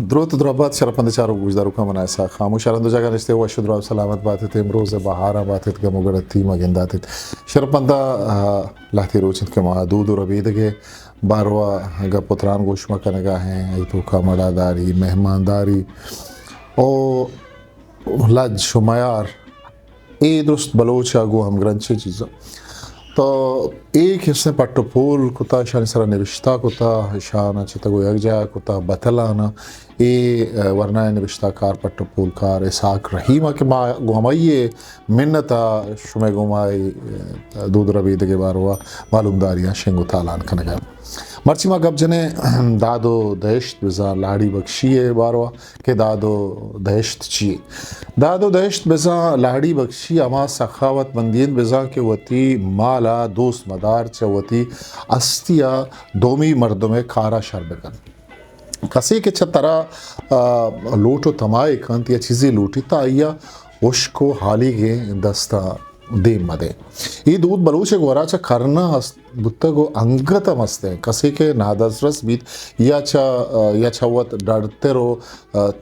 دروت درابات شرپند چاروک گوشداروکاں، من اسحاق خاموش، ہر ہند و جاگہ نشتے وش و دراب سلامت باتت، امروز بہاراں باتت، گم و گڑتی ما گنداتت۔ شرپند، آ، لہتے روچ انت کہ ما دود و ربیدگے باروا گپ و تران گوش ما کنگا ہیں، ای توکا مڑاداری، مہمانداری او لج و میار، اے درست بلوچ ء گوں ہمگرنچیں چیزاں۔ تو اے کسیں پٹ و پول کتا، اشانی سرا نبشتہ کتا، اشانا چتگ و یک جاہ کتا، بتلانا اے، ورنائیں نبشتہ کار، پٹ و پول کار اسحاق رحیم ء کہ ما گوں ہمائی منت ء شمئے گوں ما اے، دود ربیدگے باروا معلومداریاں شنگ و تالان کنگا۔ مرچی ما گپ جنیں داد و دہشت بزاں لاڑی بخشی ء باروا۔ کہ داد و دہشت چیے؟ داد و دہشت بزاں لاڑی بخشی ہما سخاوت مندی انت بزاں کہ وتی مال ء دوست مدار، چہ وتی ہستی ء دومی مردم ء کار ء شر بکن۔ کسے کہ چہ ترا، آ، لوٹ و تمائے کنت یا چیزے لوٹیت، آئی ء ہشک و ہالیگیں دست ء دیم مدے۔ اے دود بلوچ ء گورا چہ کرنا است بوتگ و انگت ہم است انت۔ کسے کہ نادزرس بیت یا چہ، یا چہ وت ڈڈتر و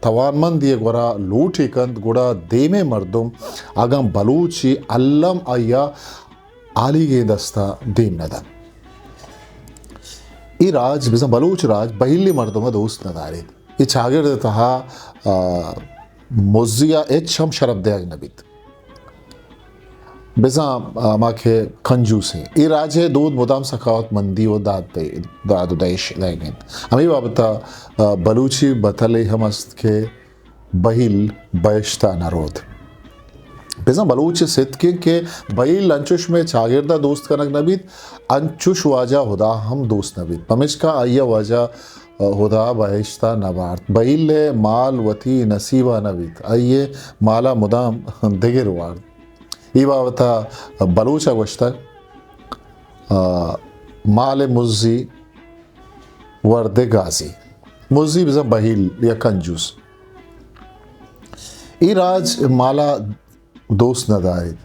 توانمندی ء گورا لوٹے کنت، گڑا دیمیں مردم اگاں بلوچے الم آئی ء ہالیگیں دست ء دیم نہ دنت۔ اے راج، بزاں بلوچ راج، بہیلی مردم ء دوست نہ داریت۔ اے چاگرد ء تہا، آ، مزی ء ہچ ہم شرپ دیگ نہ بیت۔ بزاں ہما کہ کنجوس ایں۔ اے راج ء دود مدام سخاوت مندی و داد دے-، داد و دہش دئیگ انت۔ ہمے بابت ء، آ، بلوچی بتلے ہم است کہ بہیل بہشت ء نہ روت۔ بزاں بلوچ ء ستک انت کہ بہیل انچوش مئے چاگرد ء دوست کنگ نہ بیت، انچوش واجہ ہدا ہم دوست نہ بیت۔ پمیشکا آئی ء واجہ ہدا بہشت ء نہ بارت۔ بہیل ء مال وتی نصیب ء نہ بیت، آئی ء مال ء مدام دگر وارت۔ اے بابت ء بلوچ ء گوشتگ، آ، مال مزی ورد گازی۔ مزی بزاں بہیل یا کنجوس۔ اے راج مال ء دوست نہ داریت۔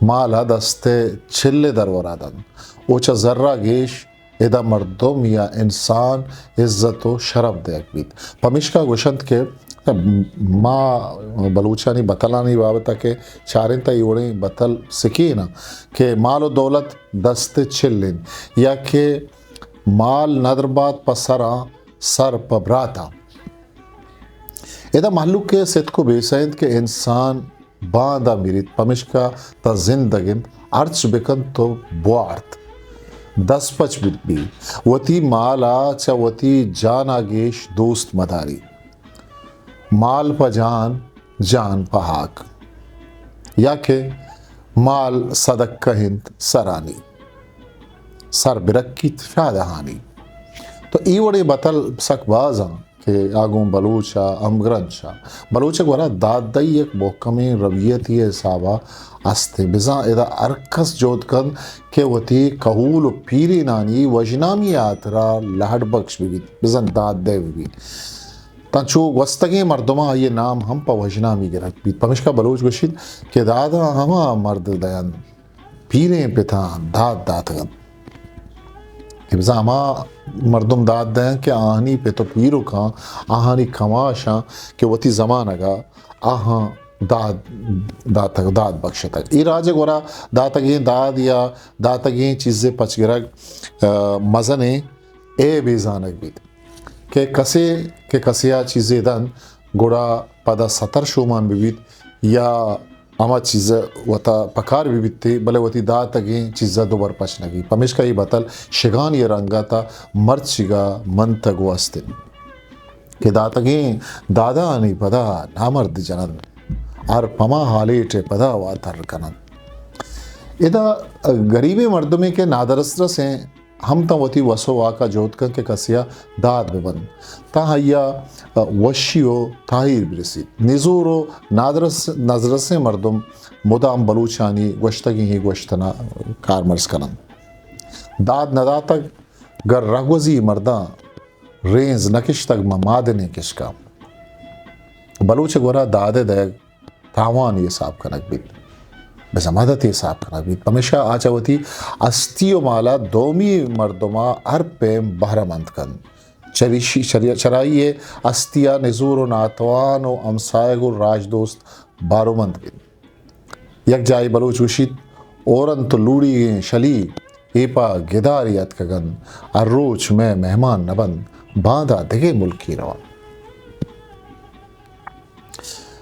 مال ء دست ء چل ء درورا دنت۔ او چہ زر ء گیش ادا مردم یا انسان عزت و شرپ دیگ بیت۔ پمیشکا گوشنت کہ ما بلوچانی بتلانی بابت ء کہ چاریں تہ اے وڑیں بتل سکین انت کہ مال و دولت دست ء چل انت یا کہ مال ندر بات پہ سراں، سر پہ براتاں۔ ادا مہلوک ء ستک و بیسہ انت کہ انسان باندا مریت، پمشکا تاں زندگ انت، ہرچ بکنت و بوارت، دست پچ بیت بی۔ وتی مالا چہ وتی جانا گیش دوست مداری۔ مال پہ جان، جان پہ ہاک۔ یا کہ مال صدقہ انت سرانی، سر برکیت شادہانی۔ تو ای وڑے بتل سک بازاں۔ کہ آ گوں بلوچ ء ہمگرنچ ء۔ بلوچ ء گورا داد دئی یک مھکمیں رویتے ء حساب ء است انت۔ بزاں ادا ہر کس جہد کنت کہ وتی کہول و پیرینانی وژنامی ء ہاترا لہڑ بکش بہ بیت، بزاں داد دئے بہ بیت۔ تاں چو گوستگیں مردماں آئی ء نام ہم پہ وژنامی گرگ بیت۔ پمشکا بلوچ گوشیت کہ داداں ہما مرد دئینت پیریں پتاں داد داتگ انت۔ کہ بزاں ہما مردم داد دئینت کہ آہانی پت و پیرکاں، آہانی کماشاں کہ وتی زمانگ ء آہاں داد داتگ، داد بخشتگ۔ اے راج ء گورا داتگیں داد یا داتگیں چیزے پچ گرگ، آ، مزنیں عیبے زانگ بیت۔ کہ کسے، کہ کسے ء چیزے دنت، گڑا پدا ستر شومان بہ بیت یا ہما چیز ء وتا پکار بہ بیت، بلے وتی داتگیں چیز ء دوبر پچ نہ بیت۔ پمیشکا اے بتل شگانی ء رنگ ء تا مرچیگ ء منتگ و است انت کہ داتگیں دادانی پدا نامرد جننت، ہر پما ہالیٹ ء پدا واتر کننت۔ ادا گریبیں مردمے کہ نادرسترسیں ہم تاں وتی وس و واک ء جہد کنت کہ کسے ء داد بہ بنت، تاں آئی ء وشی و تاہیر برسیت۔ نزور و نادرس-، نزرسیں مردم مدام بلوچانی گوشتگیں اے گوشتن ء کارمرز کننت۔ داد نداتگ گر رہگوزی مرداں، رینز نکشتگ ماں مادنیں کشکاں۔ بلوچ ء گورا داد ء دئیگ تاوانے حساب کنگ بیت، بزاں مدتے حساب کنگ بیت۔ پمیشا آ چہ وتی ہستی و مالا دومی مردما ہر پیم بہرہ مند کنت۔ چریشی-، چری-، چرائی ءِ ہستی ءَ نزور و ناتوان و ہمساہگ و راجدوست بارومند بیت۔ یک جاہے بلوچ گوشیت، ہورنت و لوڑیگیں شلی، اے پہ گدارے اتکگ انت، ہر روچ مئے مہمان نہ بنت، باندا دگہ ملکے روان۔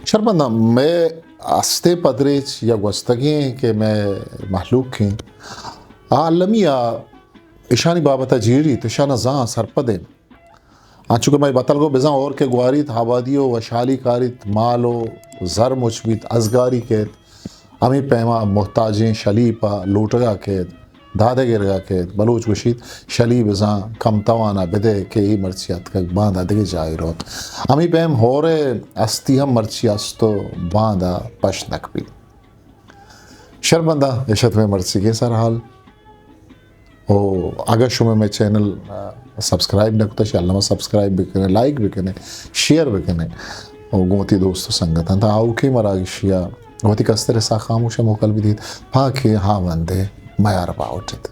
شرمنداں، مئے ہستیں پدریچ یا گوستگیں کہ مئے مہلوک ایں، آ المی ءَ اشانی بابت ءَ جیڑیت، اشاں زان سرپد ایں۔ انچو کہ مئے بتل گوں بزاں ہور کہ گواریت، آبادی و وشحالی کاریت، مال و زر مچ بیت، ازگاری کیت، ہمے پیما محتاجیں شلی پہ لوٹگا کیت، دادے گرگا کیت۔ بلوچ گوشیت، شلی بزاں کم توانا بدئے کہ اے مرچی اتکگ، باندا دگہ جاہے روت۔ ہمے پیم ہورے ہستی ہم مرچی است و باندا پشت نکپیت۔ شرمنداں، اش ات مئے مرچیگیں سرحال۔ و اگاں شما مئے چینل، آ، سبسکرائب نہ کتہ، شہ الما سبسکرائب بکنے، لائک بکنے، شیئر بکنے۔ و گوں وتی دوست و سنگتاں تا آؤکیں مراگشیا وتی کستر سا خاموش موکل بدیت۔ پاکیں ہاوند میار باہوٹ ات۔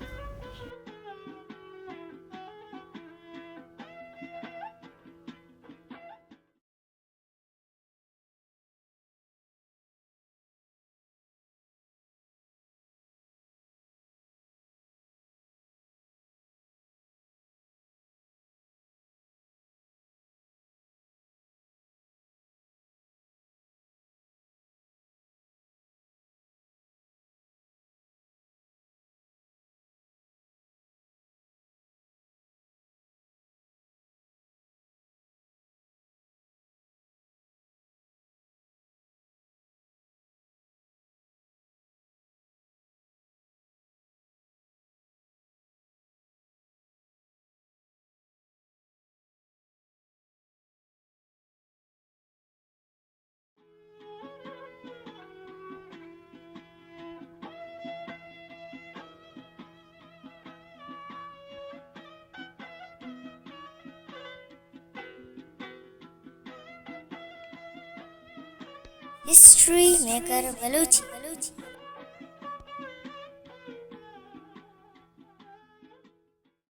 ہسٹری میکر بلوچی۔